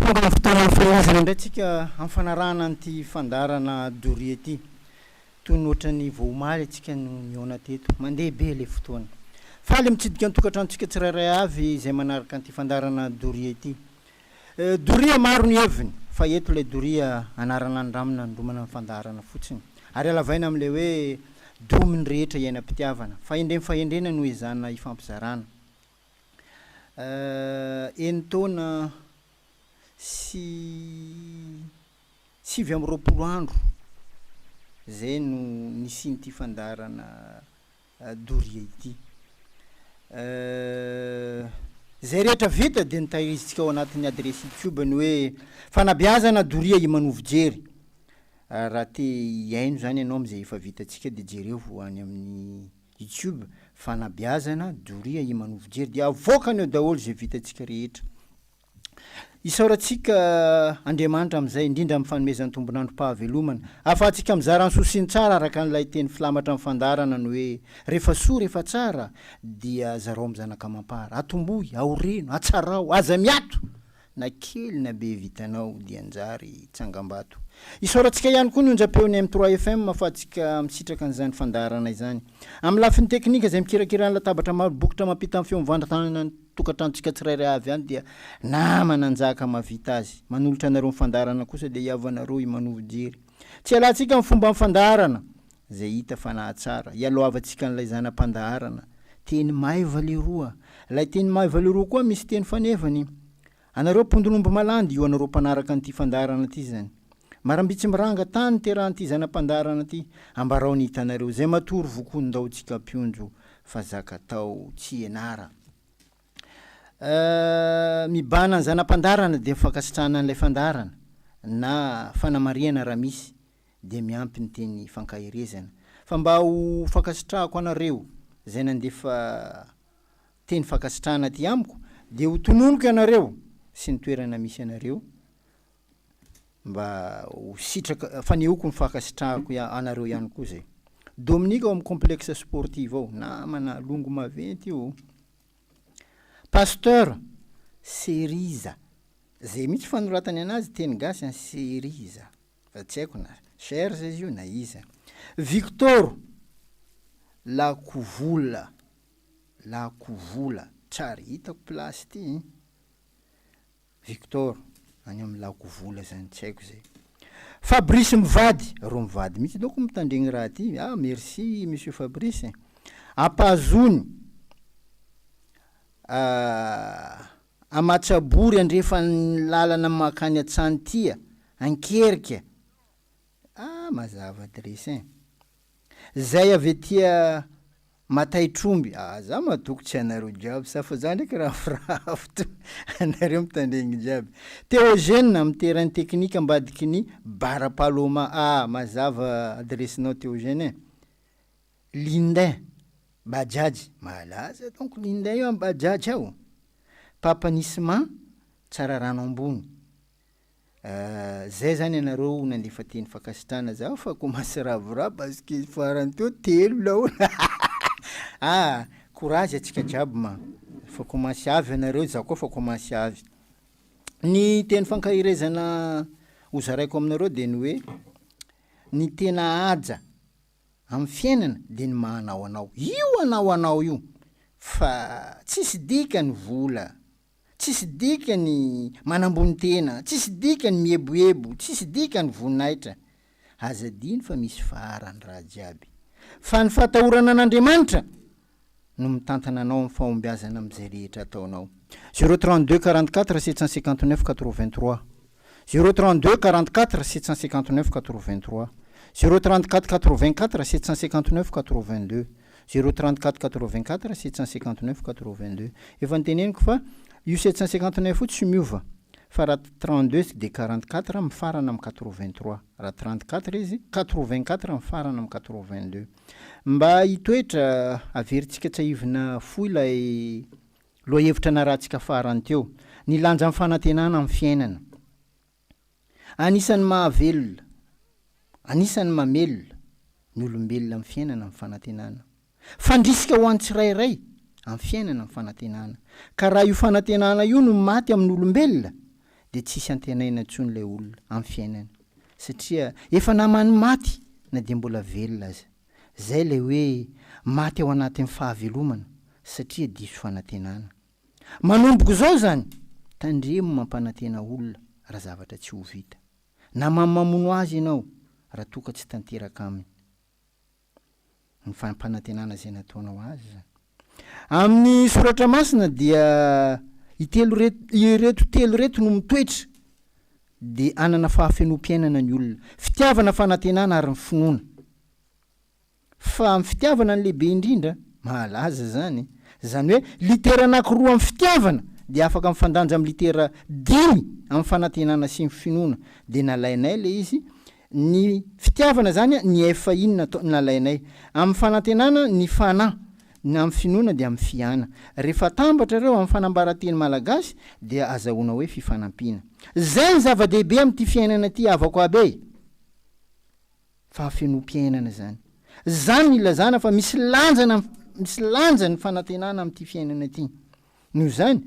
Tonga amin'ny fotoana fanomezana indray tsika amin'ny fanarahana an'ity fandaharana doria ity. Toy ny ohatran'ny vao omaly antsika no nihaona teto. Mandeha be ilay fotoana. Faly mitsidika ny tokantranontsika tsirairay avy izay manaraka an'ity fandaharana doria ity. Doria maro ny heviny fa eto ilay doria anarana andramina andromana ny fandaharana fotsiny. Ary alavaina amin'ilay hoe domy ny rehetra iainam-pitiavana. Fahendren'ny fahendrena no ezahana ifampizarana. Enin-taona sy 29 andro izay no nisian'ity fandaharana doria ity. Izay rehetra vita dia notahirizintsika ao anatin'ny adiresy YouTube ny hoe Fanabeazana doria i Manovo Jery. Raha te hihaino izany ianao amin'izay efa vitantsika dia jereo any amin'ny YouTube Fanabeazana doria i Manovo Jery dia avoakany eo daholo izay vitantsika rehetra. Isaorantsika Andriamanitra amin'izay, indrindra amin'ny fanomezany tombon'androm-pahavelomana. Ahafahantsika mizara ny soa sy ny tsara araka an'ilay teny filamatra amin'ny fandaharana ny hoe, Rehefa soa, rehefa tsara, dia zarao amin'ny zanaka amam-para. Atombohy, aoreno, atsarao, aza miato! Na kely na be vitanao dia njary tsangambato. Isaorantsika ihany koa ny onjam-peon'ny M trois FM ahafahantsika misitraka an'izany fandaharana izany. Amin'ny lafiny teknika izay mikirakira ny latabatra maro bokotra mampita ny feo mivantana ny tokantranontsika tsirairay avy any dia namana Njaka mahavita azy. Manolotra anareo ny fandaharana kosa dia hiavanareo i Manovo Jery. Tsy ialantsika ny fomban'ny fandaharana izay hita fa nahatsara. Ialohavantsika an'ilay zana-pandaharana. Teny maiva leroa. Ilay teny maiva leroa koa misy teny fanevany. Anareo mpondron'omby malandy io anareo mpanaraka an'ity fandaharana ity izany. Marambitsy miranga tany niterahan'ity zana-pandaharana ity. Ambarao ny hitanareo. Izay matory vokoa ndao tsika mpionjo fa zaka tao tsy ianara. Mibahana ny zana-pandaharana dia fankasitrahana an'ilay fandaharana na fanamarihana raha misy dia miampy ny teny fankaherezana. Fa mba ho fankasitrahako anareo izay nandefa teny fankasitrahana aty amiko dia ho tononiko ianareo sy ny toerana misy anareo mba ho sitraka fanehoako ny fankasitrahako anareo ihany koa zay. Dominique ao amin'ny complexe sportive ao, namana longo maventy io. Pasteur Seriza, zay mihitsy fanoratany anazy teny gasy an, Seriza, fa tsy haiko na Serge izy io na iza. Victor Lakovola, Lakovola, tsary hitako place ty hein. Victor, any amin'ny lako vola zany tsy haiko zay. Fabrice mivady, reo mivady mihitsy doko mitandregny raha ty, ah merci monsieur Fabrice. Ampazony Amatsabory andrefan'ny lalana makany Antsantia, Ankerika, ah mazava adresse ein. Zay avy aty Mataitr'omby, ah za matoky tsy anareo jiaby sa fa za ndraiky ravoravo to anareo mitandregny jiaby. Théogène am terrain technique ambadiky ny Bar Paloma, ah mazava adresse-nao Théogène eh. Lindin, Bajaj, malaza donc Lindin io am Bajaj ao. Papa Nisma, Tsararano ambony. Euh zay zany ianareo nandefa teny fankasitrahana za fa commence ravoravo parce que farany teo telo laolo ah courage atsika jiaby ma fa commence avy ianareo za koa fa commence avy ny teny fankaherezana ho zaraiko aminareo de ny hoe ny tena haja amin'ny fiainana de ny maha anao anao io anao anao io fa tsisy dikany vola Tsisy dikany manambony tena, tsisy dikany mieboebo, tsisy dikany voninahitra. Aza adino fa misy farany raha jiaby. Fa ny fahatahorana an'Andriamanitra no mitantana anao amin'ny fahombiazana amin'izay rehetra ataonao. Zéro 32 44 759 83 Zéro 32 44 759 83 Zéro 34 84 759 82 Zéro 34 84 759 82 Efa noteneniko fa io 759 io tsy miova fa raha 32 de 44 mifarana am 83 raha 34 izy 84 mifarana am 82 Mba hitoetra averintsika tsahivina fohy ilay Lohahevitra narahantsika farany teo, ny lanjan'ny fanantenana amin'ny fiainana. Anisan'ny mahavelona, anisan'ny mamelona ny olombelona amin'ny fiainana ny fanantenana. Fandrisika ho an'ny tsirairay amin'ny fiainana ny fanantenana. Ka raha io fanantenana io no maty amin'ny olombelona, Dia tsisy antenaina intsony ilay olona amin'ny fiainany satria efa naman'ny maty na dia mbola velona aza. Zay ilay hoe maty ao anatin'ny fahavelomana satria diso fanantenana. Manomboka izao izany, tandremo mampanantena olona raha zavatra tsy ho vita. Naman'ny mamono azy ianao raha toa ka tsy tanteraka aminy. Ny fampanantenana izay nataonao azy izany. Amin'ny soratra masina dia itelo ireto telo ireto no mitoetra dia hanana fahafenoam-piainana ny olona. Fitiavana, fanantenana ary ny finoana. Fa amin'ny fitiavana ny lehibe indrindra, mahalaza izany. Izany hoe litera anankiroa amin'ny fitiavana dia afaka mifandanja amin'ny litera dimy amin'ny fanantenana sy ny finoana. Dia nalainay ilay izy Ny fitiavana zany ny F iny natao nalainay. Amin'ny fanantenana ny fana, ny amin'ny finoana dia amin'ny fiana. Rehefa atambatra ireo amin'ny fanambaran-teny malagasy dia azahoana hoe fifanampiana. Zay ny zava-dehibe amin'ity fiainana ity havako aby e! Fahafenoam-piainana izany. Zany no ilazana fa misy lanjana misy lanja ny fanantenana amin'ity fiainana ity. Noho izany,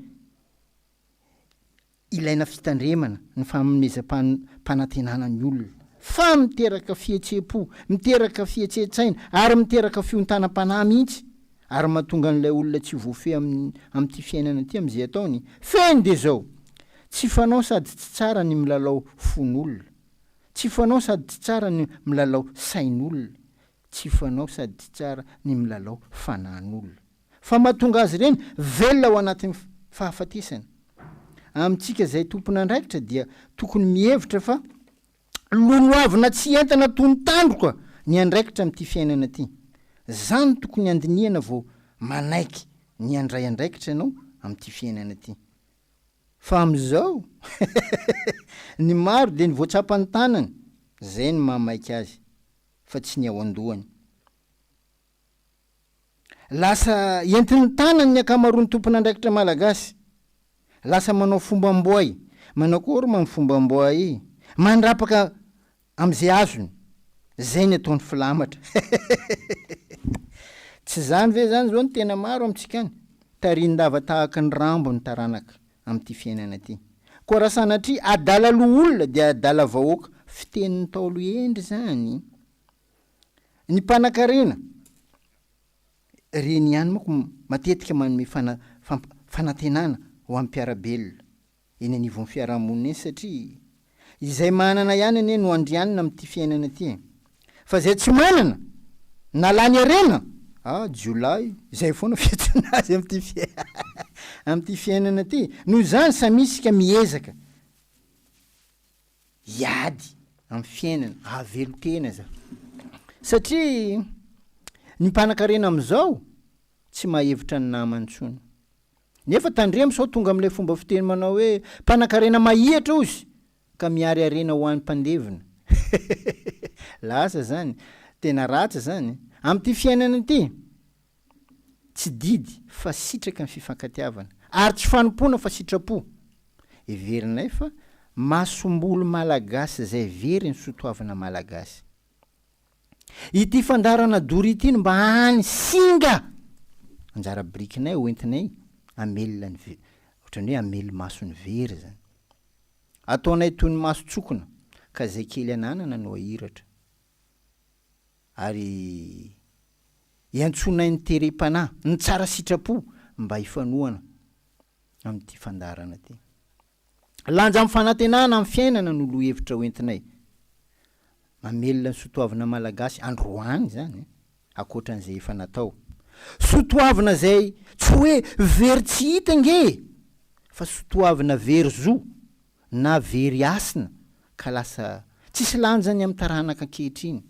Ilaina fitandremana ny fanomezam-panantenana ny olona, fa miteraka fihetseham-po, miteraka fihetsehantsaina ary miteraka fiontanam-panahy mihitsy ary mahatonga an'ilay olona tsy ho voafehy amin'ny amin'ity fiainana ity amin'izay ataony. Fehiny dia izao, tsy fanao sady tsy tsara ny milalao fon'olona. Tsy fanao sady tsy tsara ny milalao sain'olona. Tsy fanao sady tsy tsara ny milalao fanahin'olona. Fa mahatonga azy ireny velona ao anatin'ny fahafatesana. Amintsika izay tompon'andraikitra dia tokony mihevitra fa lolohavina tsy entana toy ny tandroka ny andraikitra amin'ity fiainana ity. Zany tokony handinihana vao manaiky ny handray andraikitra ianao amin'ity fiainana ity. Fa amin'izao ny maro dia ny voatsapan'ny tanany zay no mahamaika azy fa tsy ny ao an-dohany. Lasa entin'ny tanany ny ankamaroan'ny tompon'andraikitra malagasy. Lasa manao fombam-boay, manakory moa ny fombam-boay? Mandrapaka amin'izay azony. Izay ny ataony filamatra. Tsy izany ve izany izao no tena maro amintsika any? Tarihin-dava tahaka ny rambo ny taranaka amin'ity fiainana ity. Koa raha sanatria adala loholona dia adala vahoaka. Fitenin'ny Ntaolo hendry izany. Ny mpanakarena, ireny ihany manko matetika manome fana, famp, fanantenana ho an'ny mpiara-belona eny anivon'ny fiarahamonina eny satria izay manana ihany anie no andrianina amin'ity fiainana ity e! Fa izay tsy manana na lany harena, ah jiolahy, izay foana fiantsoana azy amin'ity fia, amin'ity fiainana ity. Noho izany samia isika miezaka hiady amin'ny fiainana, hahavelon-tena aza. Satria ny mpanankarena amin'izao tsy mahevitra ny namany intsony. Nefa tandremo sao tonga amin'ilay fomba fiteny manao hoe mpanankarena mahihatra ozy ka mihary harena ho an'ny mpandevina. Lasa izany, tena ratsy izany. Amin'ity fiainana ity, Tsy didy fa sitraka ny fifankatiavana, ary tsy fanompoana fa sitrapo. Heverinay fa masomboly malagasy izay very ny sotoavina malagasy. Ity fandaharana doria ity no mba hany singa anjara birikinay hoentinay hamelona ny ve, ohatran'ny hoe hamely maso ny very izany. Ataonay toy ny mason-tsokina ka izay kely ananana no ahiratra. Ary iantsoanay ny terem-panahy, ny tsara sitrapo mba hifanohana amin'ity fandaharana ity. Lanja amin'ny fanantenana amin'ny fiainana no lohahevitra hoentinay. Mamelona ny soatoavina malagasy androany izany, ankoatra an'izay efa natao. Soatoavina izay tsy hoe very tsy hita ange e! Fa soatoavina very zo na very hasina ka lasa tsisy lanjany amin'ny taranaka ankehitriny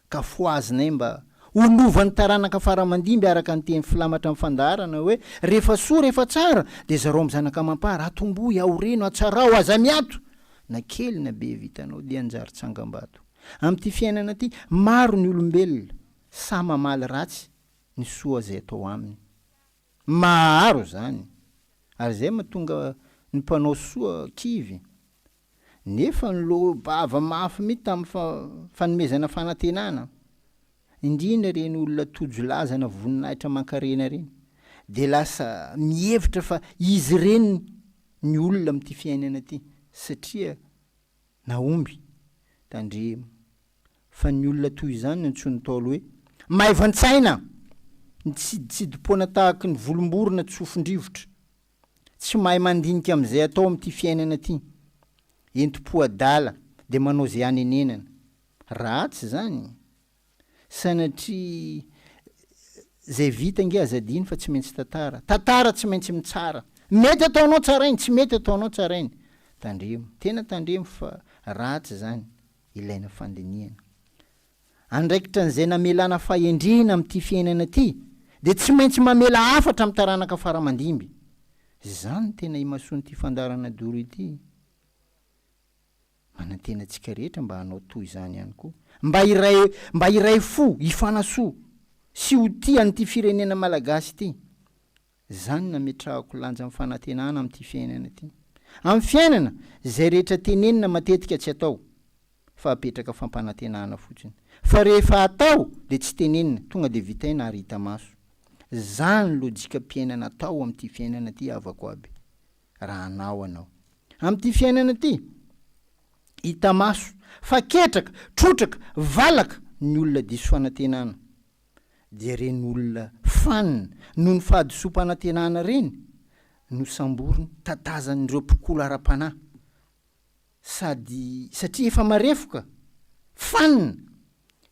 ka fohazinay mba ho lovan'ny taranaka fara aman-dimby araka ny teny filamatra amin'ny fandaharana hoe rehefa soa rehefa tsara dia zarao amin'ny zanaka amam-para atombohy aoreno atsarao aza miato na kely na be vitanao dia hanjary tsangambato amin'ity fiainana ity maro ny olombelona sahy mamaly ratsy ny soa izay atao aminy Maro izany, ary izay mahatonga ny mpanao soa kivy. Nefa niloa-bava mafy mihitsy tamin'ny fanomezana fanantenana, indrindra ireny olona tojo laza na voninahitra aman-karena ireny, dia lasa mihevitra fa izy ireny ny olona amin'ity fiainana ity. satria nahomby. Tandremo fa ny olona toy izany no antsoin'ny Ntaolo hoe maivan-tsaina! Mitsiditsidim-poana tahaky ny volom-borona tsofin-drivotra. Tsy mahay mandinika amin'izay atao amin'ity fiainana ity. Entim-po adala dia manao izay hanenenana. Ratsy izany. Sanatria zay vita ange aza adino fa tsy maintsy tantara. Tantara tsy maintsy mitsara. Mety ataonao tsarainy, tsy mety ataonao tsarainy. Tandremo, tena tandremo fa ratsy zany, ilaina fandinihana. Andraikitra an'izay namelana fahendrena amin'ity fiainana ity dia tsy maintsy mamela hafatra amin'ny taranaka fara-mandimby. Izany no tena imasoan'ity fandaharana Doro ity. Manantena antsika rehetra mba hanao toy izany ihany koa. Mba hiray mba hiray fo, hifanasoa sy ho tia an'ity firenena malagasy ity. Izany no nametrahako lanja amin'ny fanantenana amin'ity fiainana ity. Amin'ny fiainana, izay rehetra tenenina matetika tsy atao, fa apetraka fampanantenana fotsiny. Fa rehefa atao dia tsy tenenina, tonga dia vitaina ary hita maso. Izany lojikam-piainana atao amin'ity fiainana ity havako aby. raha hanao anao. Amin'ity fiainana ity, hita maso fa ketraka, trotraka, valaka ny olona diso fanantenana. Dia ireny olona fanina noho ny fahadisoam-panantenana ireny no samboriny tatazan'ireo mpikolo ara-panahy. Sady satria efa marefoka, fanina,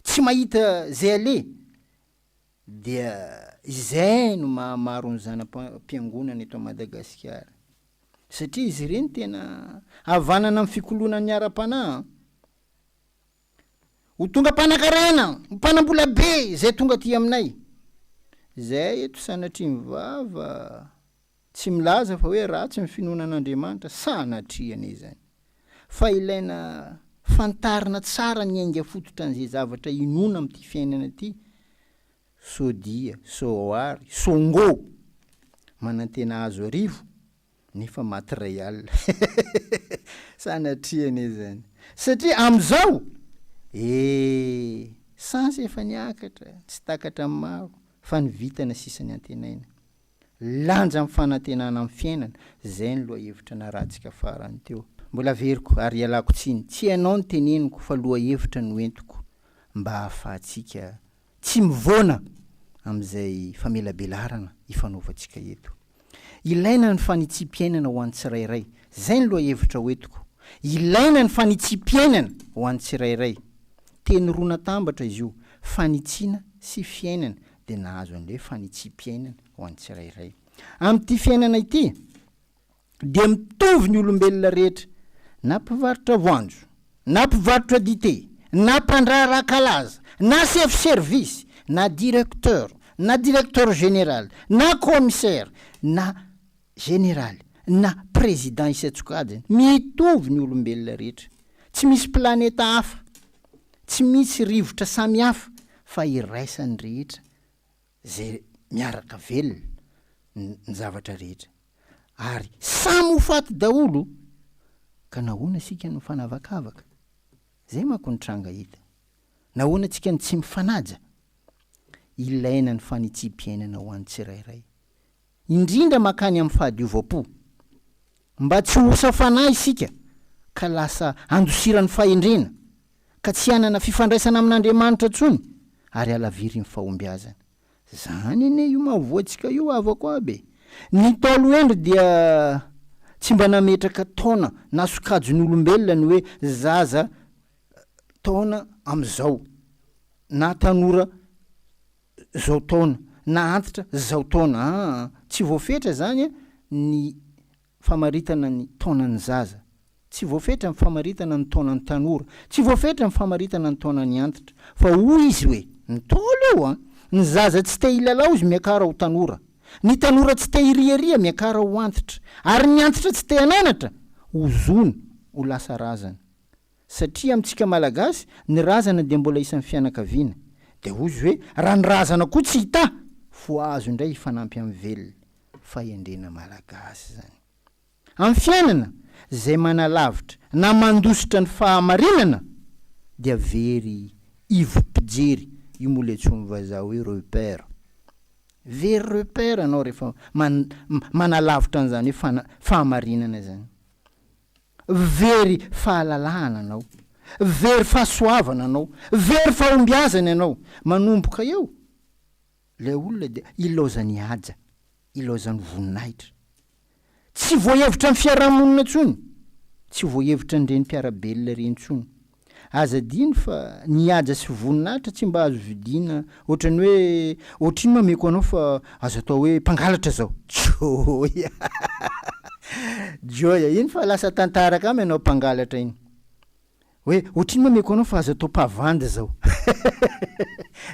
tsy mahita izay aleha, Dia izay no maha maro ny zana-piangonana eto Madagasikara. Satria izy ireny tena havanana amin'ny fikoloana ny ara-panahy an! Ho tonga mpanankarena, ho mpanambola be izay tonga aty aminay. Izay eto sanatria ny vava tsy milaza fa hoe ratsy ny finoana an'Andriamanitra, sanatria anie izany. Fa ilaina fantarina tsara ny ainga fototra an'izay zavatra inoana amin'ity fiainana ity, Sodia, Soary, Songo! Manantena hahazo arivo nefa maty iray alina. Sanatria anie izany. Satria amin'izao, eh! Sansy efa niakatra, tsy takatra amin'ny maro, fa ny vintana sisa ny antenaina. Lanja amin'ny fanantenana amin'ny fiainana, izay ny lohahevitra narahantsika farany teo. Mbola averiko ary ialako tsiny, tsy ianao no teneniko fa lohahevitra no entiko mba hahafahantsika tsy mivoana amin'izay famelabelarana ifanaovantsika eto. Ilaina ny fanitsiam-piainana ho an'ny tsirairay, izay ny lohahevitra hoentiko. Ilaina ny fanitsiam-piainana ho an'ny tsirairay. Teny roa natambatra izy io, fanitsiana sy fiainana, dia nahazo an'ilay hoe fanitsiam-piainana ho an'ny tsirairay. Amin'ity fiainana ity dia mitovy ny olombelona rehetra, na mpivarotra voanjo, na mpivarotra dite, na mpandraharaha kalaza, na chef service, na directeur, na directeur général, na commissaire, na général, na président isan-tsokajiny. Mitovy ny olombelona rehetra. Tsy misy planeta hafa, tsy misy rivotra samihafa fa iraisan'ny rehetra izay miaraka velona ny zavatra rehetra. Ary samy ho faty daholo ka nahoana isika no mifanavakavaka? Izay manko ny tranga hita. Nahoana tsika no tsy mifanaja? Ilaina ny fanitsiam-piainana ho an'ny tsirairay. Indrindra mankany amin'ny fahadiovam-po. Mba tsy ho osa fanahy isika ka lasa andosiran'ny fahendrena, ka tsy hanana fifandraisana amin'Andriamanitra intsony ary halavirin'ny fahombiazana. Zany anie io mahavoa antsika io havako aby e! Ny Ntaolo hendry dia tsy mba nametraka taona na sokajin'olombelona ny hoe zaza taona amin'izao na tanora zao taona na antitra zao taona aa tsy voafetra zany ny famaritana ny taonan'ny zaza, tsy voafetra ny famaritana ny taonan'ny tanora, tsy voafetra ny famaritana ny taonan'ny antitra fa hoy izy hoe ny Ntaolo io an, ny zaza tsy te hilalao izy miakara ho tanora, ny tanora tsy te hiriaria miakara ho antitra ary ny antitra tsy te hananatra ho zony ho lasa razana. Satria amintsika Malagasy, ny razana dia mbola isan'ny fianakaviana. Dia hozy hoe, raha ny razana koa tsy hita, voahazo indray hifanampy amin'ny velona. Fahendrena Malagasy izany. Amin'ny fiainana, izay manalavitra na mandositra ny fahamarinana dia very ivom-pijery, io moa ilay antsoin'ny vazaha hoe repère. Very repère ianao rehefa manalavitra an'izany hoe fahamarinana izany. Very fahalalahana anao. Very fahasoavana anao. Very fahombiazana ianao. Manomboka eo, ilay olona dia ilaozany haja, ilaozany voninahitra. Tsy voahevitra ny fiarahamonina intsony, tsy voahevitra an'ireny mpiara-belona ireny intsony. Aza adino fa ny haja sy voninahitra tsy mba azo vidiana ohatran'ny hoe ohatrino ameko anao fa aza atao hoe mpangalatra zao. Joy a! Joy a! Iny fa lasa tantara kamy ianao mpangalatra iny. Hoe otrino ameko anao fa aza atao mpavandy zao.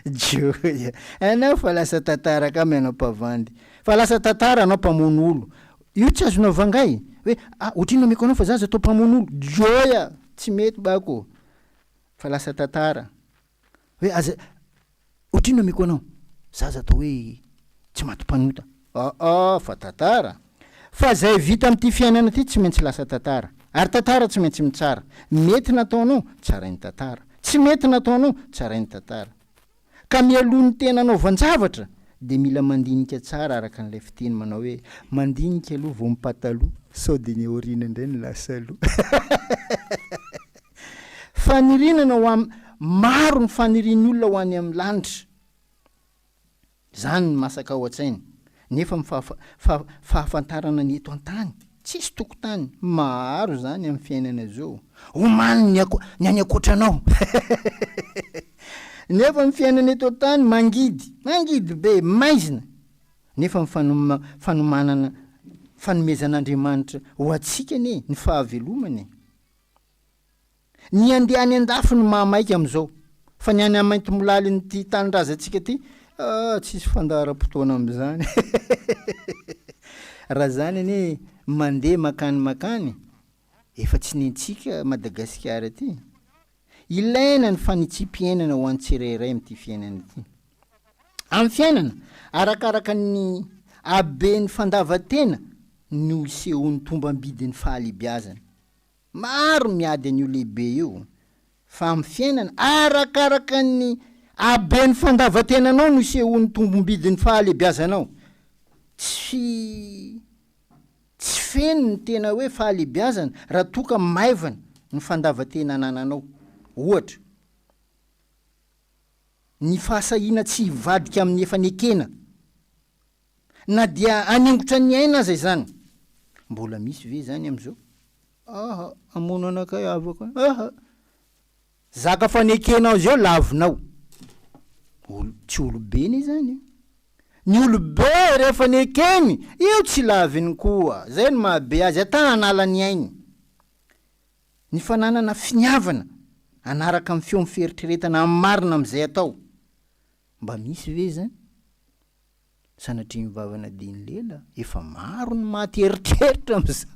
Joy a! Anao fa lasa tantara kamy ianao mpavandy. Fa lasa tantara anao mpamono olo. Io tsy azonao vangay hoe ah otrino ameko anao fa za aza atao mpamono olo. Joy a! Tsy mety bako. Fa lasa tantara. Hoe aza otrino ameko anao za aza atao hoe tsy maty mpanota. Aa fa tantara. Fa zay vita amin'ity fiainana ity tsy maintsy lasa tantara. Ary tantara tsy maintsy mitsara. Mety nataonao, tsarain'ny tantara. Tsy mety nataonao, tsarain'ny tantara. Ka mialoha ny tena anaovan-javatra dia mila mandinika tsara araka an'ilay fiteny manao hoe mandinika aloha vao mipataloha sao dia ny aoriana indray no lasa aloha. Faniriana ho am, maro ny fanirian'ny olona ho any amin'ny lanitra. Izany no masaka ao an-tsainy. Nefa ny fahafantarana ny eto an-tany, tsisy tokotany, maro izany amin'ny fiainana izao. Omano ny ako, ny any ankoatranao. Nefa ny fiainana eto an-tany mangidy, mangidy be, maizina. Nefa ny fanoma, fanomanana, fanomezan'Andriamanitra ho antsika anie ny fahavelomana e. Ny handeha any andafy no mahamaika amin'izao fa ny any Maintimolalin'ity tanindrazantsika ity ah tsisy fandaharam-potoana amin'izany. Raha izany anie mandeha makany makany efa tsy nentsika Madagasikara ity. Ilaina ny fanitsiam-piainana ho an'ny tsirairay amin'ity fiainana ity. Amin'ny fiainana, arakaraka ny haben'ny fandavan-tena no isehoan'ny tombam-bidin'ny fahalehibiazana. Maro miady an'io lehibe io fa amin'ny fiainana, arakaraka ny haben'ny fandavan-tenanao no isehoan'ny tombom-bidin'ny fahalehibiazanao. Tsy tsy feno ny tena hoe fahalehibiazana raha toa ka maivana ny fandavan-tena anananao. Ohatra, ny fahasahiana tsy hivadika amin'ny efa nekena. Na dia haningotra ny aina aza izany. Mbola misy ve izany amin'izao? Aha, hamono anakay havako an! Aha! Zaka fanekenao izao lavinao. Olo, tsy olobe anie izany e! Ny olobe rehefa nekeny, io tsy laviny koa. Izay no mahabe azy, ata hanala ny ainy. Ny fananana finiavana hanaraka ny feon'ny fieritreretana amin'ny marina amin'izay atao. Mba misy ve izany? Sanatria ny vava nadiny lela, efa maro ny maty eritreritra amzany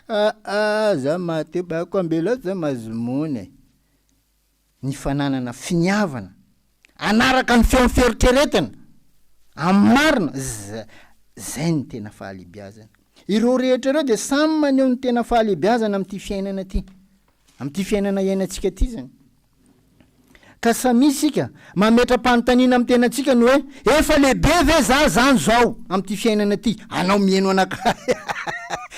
aa za maty eo bako ambela za mahazo mony e! Ny fananana finiavana hanaraka ny feon'ny fieritreretana amin'ny marina, zay no tena fahalebiazana. Ireo rehetra ireo dia samy maneho ny tena fahalebiazana amin'ity fiainana ity, amin'ity fiainana iainantsika ity zany. Ka samia isika mametra-panontaniana amin'ny tenantsika ny hoe, efa lehibe ve za zany zao amin'ity fiainana ity? Anao miheno anakahy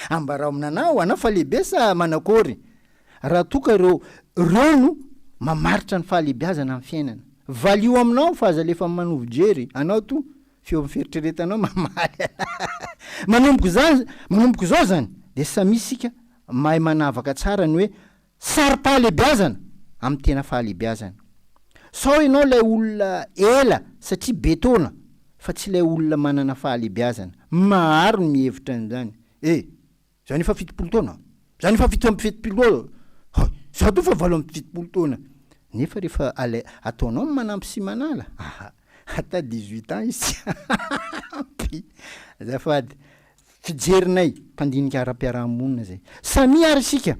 ambarao aminanao, anao fa lehibe sa manakory? Raha toa ka ireo ireo no mamaritra ny fahalehibiazana amin'ny fiainana. Valio aminao fa aza alefa manovo jery, anao to feo amin'ny fieritreretanao mamaly anah. Manomboka izany, manomboka izao zany dia samia isika mahay manavaka tsara ny hoe Saro-pahalebiazana amin'ny tena fahalebiazana. Sao ianao ilay olona ela satria be taona fa tsy ilay olona manana fahalebiazana. Maro ny mihevitra an'izany. E! Za nefa 70 taona. Za nefa 77 taona. Hay! Za toa efa 78 taona. Nefa rehefa alai- ataonao ny manampy sy manala, aha! Ata 18 ans izy tsy ampy. Azafady. Fijerinay mpandinika ara-piarahamonina izay. Samia ary isika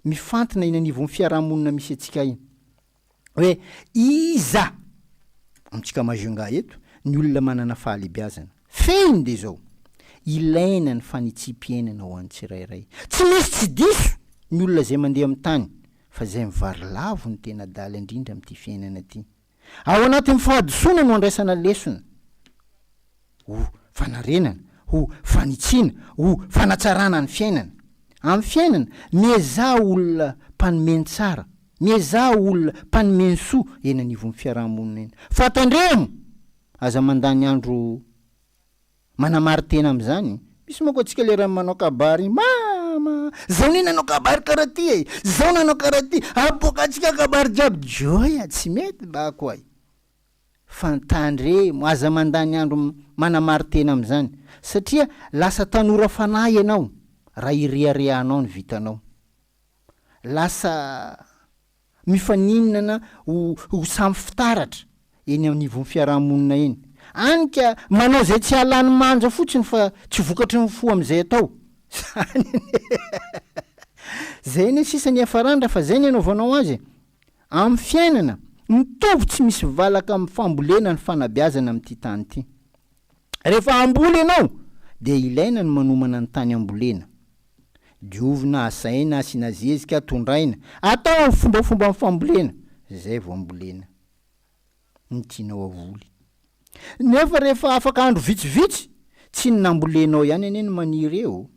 mifantina eny anivon'ny fiarahamonina misy antsika iny hoe iza amintsika Majunga eto ny olona manana fahalebiazana. Fehiny dia izao, ilaina ny fanitsiam-piainana ho an'ny tsirairay. Tsy misy tsy diso ny olona izay mandeha amin'ny tany fa izay mivarilavo no tena adala indrindra amin'ity fiainana ity. Ao anatin'ny fahadisoana no andraisana lesona ho fanarenana, ho fanitsiana, ho fanatsarana ny fiainana. Amin'ny fiainana, miezaha ho olona mpanome ny tsara, miezaha ho olona mpanome ny soa eny anivon'ny fiaraha-monina eny. Fa tandremo! Aza mandany andro manamari-tena amin'izany. Misy manko antsika le raha manao kabary iny, mama! Zao ne nanao kabary karaha ty e! Zao nanao karaha ty! Apoakantsika kabary jiaby! Joy a! Tsy mety bako ay! Fa tandremo, aza mandany andro manamari-tena amin'izany, satria lasa tanora fanahy ianao raha ireharehanao ny vitanao. Lasa mifaninana ho ho samy fitaratra eny anivon'ny fiarahamonina eny. Any ka manao izay tsy hahalany manja fotsiny fa tsy vokatry ny fo amin'izay atao. Zany anie. Zay anie sisa ny hiafarany raha fa zay ny anaovanao azy e. Amin'ny fiainana, mitovy tsy misy valaka amin'ny fambolena ny fanabeazana amin'ity tany ity. Rehefa hamboly ianao dia ilaina ny manomana ny tany hambolena. Diovina, asaina, asiana zezika, tondraina. Atao amin'ny fombafomban'ny fambolena, izay vao ambolena ny tianao havoly. Nefa rehefa afaka andro vitsivitsy, tsy ny nambolenao ihany anie no maniry eo,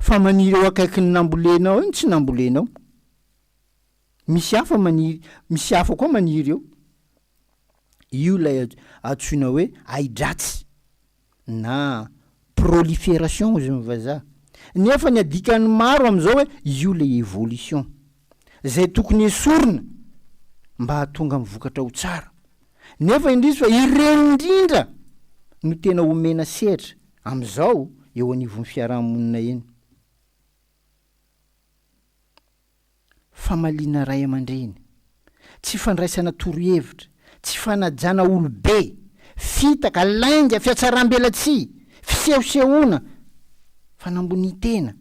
fa maniry eo akaikin'ny nambolenao eo ny tsy nambolenao. Misy hafa maniry, misy hafa koa maniry eo. Io ilay antsoina hoe ahi-dratsy na prolifération hozy ny vazaha. Nefa ny adikan'ny maro amin'izao hoe io ilay évolution. Izay tokony esorina mba hahatonga ny vokatra ho tsara. Nefa indrisy fa ireny indrindra no tena omena sehatra amin'izao eo anivon'ny fiarahamonina eny. Famaliana ray aman-dreny, tsy fandraisana torohevitra, tsy fanajana olobe, fitaka, lainga, fihatsaram-belatsihy, fisehosehoana, fanambonian-tena,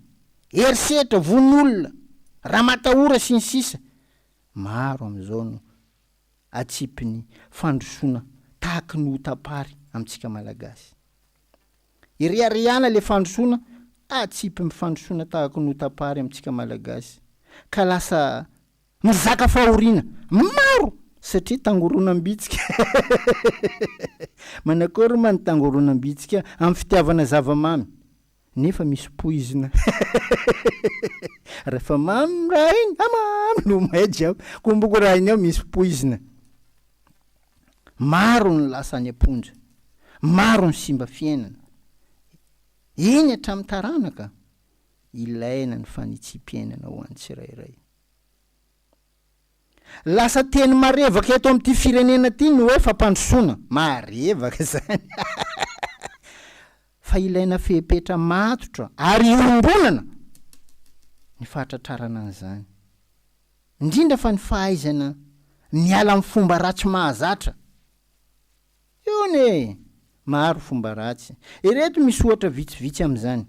herisetra, vono olona, ramatahora sy ny sisa Maro amin'izao no atsipin'ny fandrosoana tahaky ny otam-pary amintsika Malagasy. Ireharehana le fandrosoana atsipy ny fandrosoana tahaka ny otapary amintsika Malagasy ka lasa mizaka fahoriana maro satria tangoronam-bitsika Manakory ma ny tangoronam-bitsika amin'ny fitiavana zava-mamy nefa misy poizina Rehefa mamy raha iny ah mamy lomay jiaby komboko raha iny ao misy poizina Maro ny lasa any am-ponja, maro ny simba fiainana, eny hatramin'ny taranaka, ilaina ny fanitsiam-piainana ho an'ny tsirairay. Lasa teny marevaka eto amin'ity firenena ity ny hoe fampandrosoana, marevaka izany fa ilaina fepetra matotra ary iombonana ny fahatratrarana an'izany. Indrindra fa ny fahaizana miala amin'ny fomba ratsy mahazatra. Io anie e! Maro fomba ratsy. Ireto misy ohatra vitsivitsy amin'izany,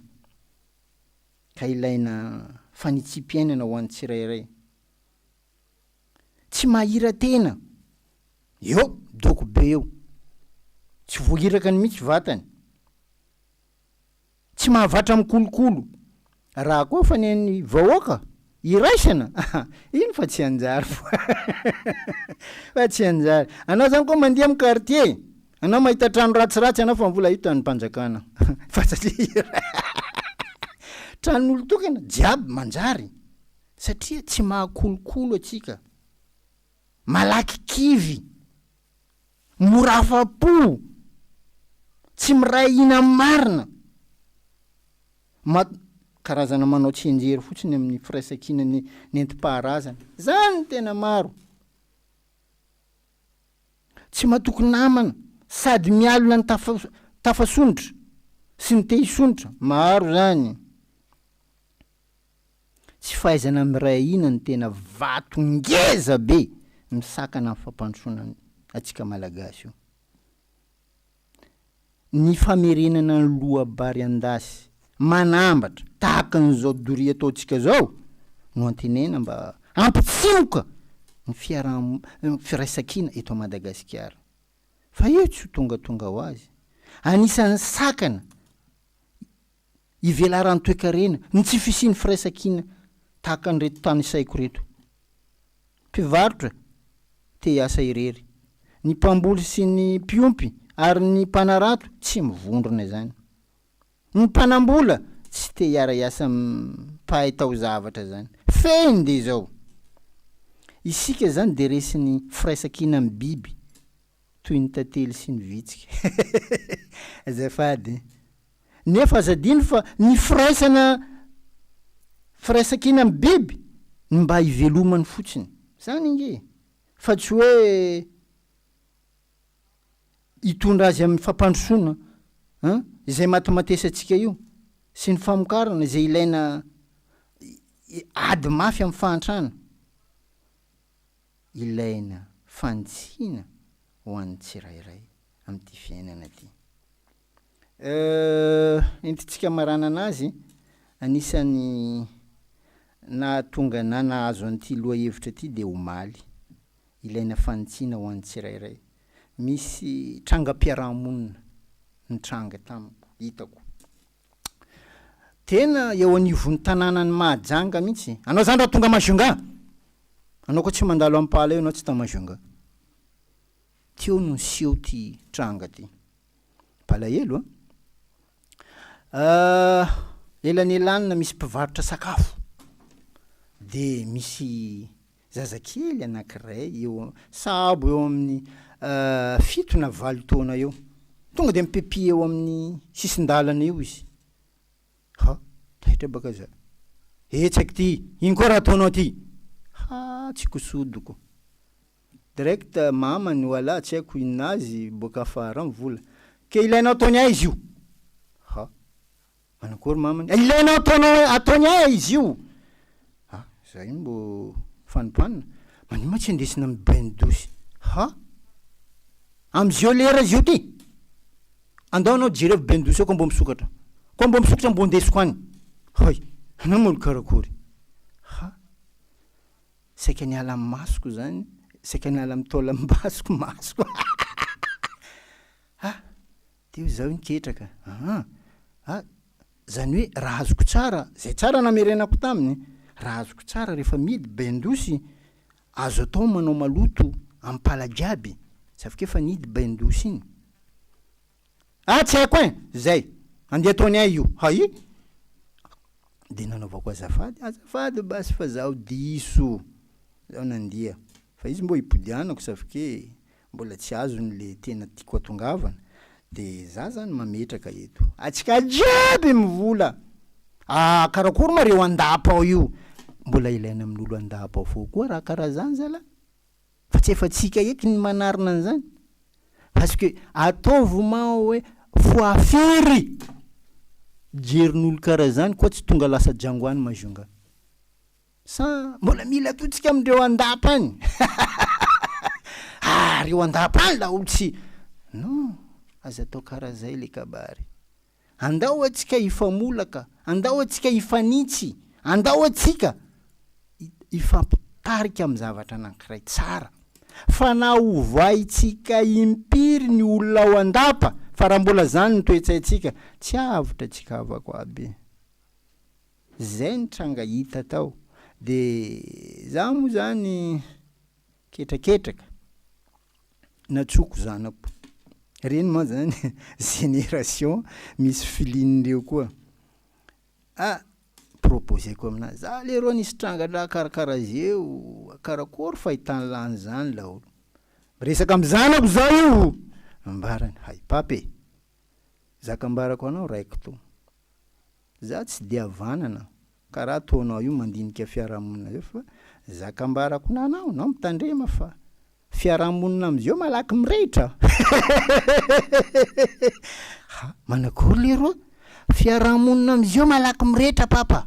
ka ilaina fanitsiam-piainana ho an'ny tsirairay. Tsy mahira-tena. Eo, doko be eo. Tsy voahirakany mihitsy vatany. Tsy mahavatra mikolokolo. Raha koa fa ny an'ny vahoaka iraisana, iny fa tsy hanjary fa tsy hanjary. Anao zany koa mandeha amin'ny quartier, anao mahita trano ratsiratsy anao fa mbola io tanim-panjakana fa satria tranon'olon-tokana jiaby manjary satria tsy mahakolokolo antsika. Malaky kivy. Mora afa-po, tsy miray hina amin'ny marina, ma karazana manao tsianjery fotsiny amin'ny firaisankina ny nentim-paharazana. Zany no tena maro. Tsy matoky namana sady mialona ny tafa tafasondrotra sy ny te hisondrotra. Maro zany. Tsy fahaizana miray hina no tena vato ngeza be misakana ny fampandrosoana antsika Malagasy io. Ny famerenana ny loa-bary an-dasy manambatra tahaka an'izao doria ataontsika izao no antenaina mba hampitsimoka ny fiaraha firaisankina eto Madagasikara. Fa io tsy ho tongatonga ho azy. Anisan'ny sakana Ivelaran'ny toekarena, ny tsy fisian'ny firaisankina tahaka an'ireto tanisaiko ireto. Mpivarotra te hiasa irery. Ny mpamboly sy ny mpiompy ary ny mpanarato tsy mivondrona izany. Ny mpanambola. tsy te hiara-hiasa amin'ny mpahay taozavatra zany. Fehiny de izao, isika zany de resin'ny firaisankina amin'ny biby toy ny tantely sy ny vitsika. Azafady. Nefa aza adino fa ny firaisana firaisankina amin'ny biby no mba hivelomany fotsiny. Zany ange e! Fa tsy hoe hitondra azy amin'ny fampandrosoana an, izay matimatesantsika io, sy ny famokarana izay ilaina ady mafy amin'ny fahantrana. Ilaina fanitsiana ho an'ny tsirairay amin'ity fiainana ity. Euh, entintsika hamaranana azy, anisan'ny nahatonga na nahazo an'ity lohahevitra ity dia omaly. Ilaina fanitsiana ho an'ny tsirairay. Misy trangam-piarahamonina nitranga tamiko, hitako. Tena eo anivon'ny tanànan'i Mahajanga mihitsy. Anao zany raha tonga Majunga, anao koa tsy mandalo Ampala eo anao tsy ta Majunga. Teo no niseho ty tranga ty. Mpalahelo an! Elanelanina misy mpivarotra sakafo de misy zazakely anankiray eo sahabo eo amin'ny fito na valo taona eo, tonga de mipepi eo amin'ny sisin-dalana eo izy, ha! Taitra baka za, hetsaky ty, ino koa raha ataonao ty? Ha! Tsy kosodoko. Direct mamany wala tsy haiko inona azy boaka afara ny vola ke ilainao ataony aiza io? Ha! Manakory mamany? Ilainao ataonao ataony aiza izy io? Ha! Za io mbo fanompanina, manino ma tsy andesina am bain douche? Ha! Amzio lera zio ty? Andao anao jerevo bain douche ao ko mbo misokatra, ko mbo misokatra mbo andesiko any, hay! Anao moa karakory? Ha! Saika niala amin'ny masoko zany, saika niala amin'ny taolam-basiko masoko ah! Teo izaho niketraka, aa ah! Zany hoe raha azoko tsara, zay tsara namerenako taminy, raha azoko tsara rehefa mihidy bain-dosy, azo atao manao maloto ampala jiaby, ça fait efa nihidy bain-dosy iny. Ah tsy haiko ein! Zay! Andeha ataony ay io! Hay! De nanaovako azafady, azafady basy fa zaho diso! Zaho nandia fa izy mbô ipodianako safike mbola tsy azony le tena tiako atongavana de za zany mametraka eto, atsika jiaby mivola! Ah karakory ma reo andapa ao io? Mbola ilaina amin'olo andapa ao fô koa raha karaha zany zalah! Fa tsy efa tsika eto ny manarina an'izany? Parce que ataovy ma hoe fois firy jerin'olo karaha zany koa tsy tonga lasa Django any Majunga. Sa mbola mila atotsika amindreo andapa any? Ah reo andapa any laolo tsy Non, aza atao karaha zay le kabary. Andao atsika hifamolaka, andao atsika hifanitsy, andao atsika hifampitarika amin'ny zavatra anankiray tsara. Fa na ovaintsika impiry ny olona ao an-dapa, fa raha mbola zany ny toe-tsaintsika, tsy avotra atsika havako aby e. Zay ny tranga hita tao. De za moa zany ketraketraka. Natsoko zanako. Reny ma zany génération misy feeling reo koa. Ah proposer-ko aminazy, za leroa nisy tranga-draha karakara zeo, karakôry fahitan'lah an'zany laolo. Miresaka am zanako za io! Ambarany, hay papa e! Zaka ambarako anao raiko to. Za tsy dia havanana karaha ataonao io mandinika fiarahamonina zao fa zaka ambarako nanao nao mitandrema fa fiarahamonina amizao malaky mirehitra ha manakory leroa fiarahamonina amizao malaky mirehitra papa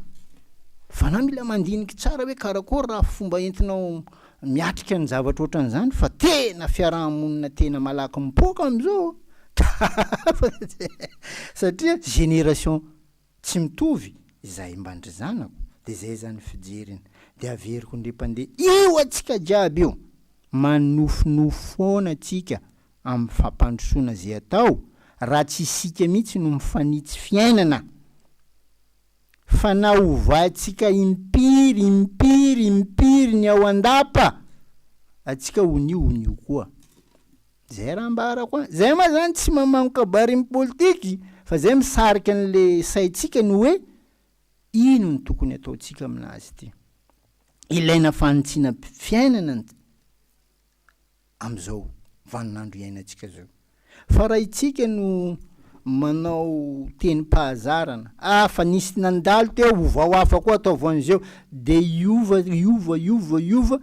fa anao mila mandiniky tsara hoe karakory raha fomba entinao miatrika ny zavatra ohatran'izany fa tena fiarahamonina tena malaky mipoaka amizao Satria génération tsy mitovy izay mba ndry zanako de zay zany fijeriny de averiko ndry mpandeha io atsika jiaby io manofinofy foana tsika am fampandrosoana ze atao raha tsy isika mihitsy no mifanitsy fiainana fa na ovaintsika impiry impiry impiry ny ao andapa atsika honio honio koa Zay raha ambarako an! Zay ma zany tsy mamango kabarin'ny politiky fa zay misarika an'le saintsika ny hoe. Ino no tokony ataontsika aminazy ity? Ilaina fanitsiana fiainana am'izao vaninandro iainantsika zao. Fa raha itsika no manao tenim-pahazarana, ah, fa nisy nandalo teo, ovao hafa koa, ataovy an'izeo, de iova, iova, iova, iova.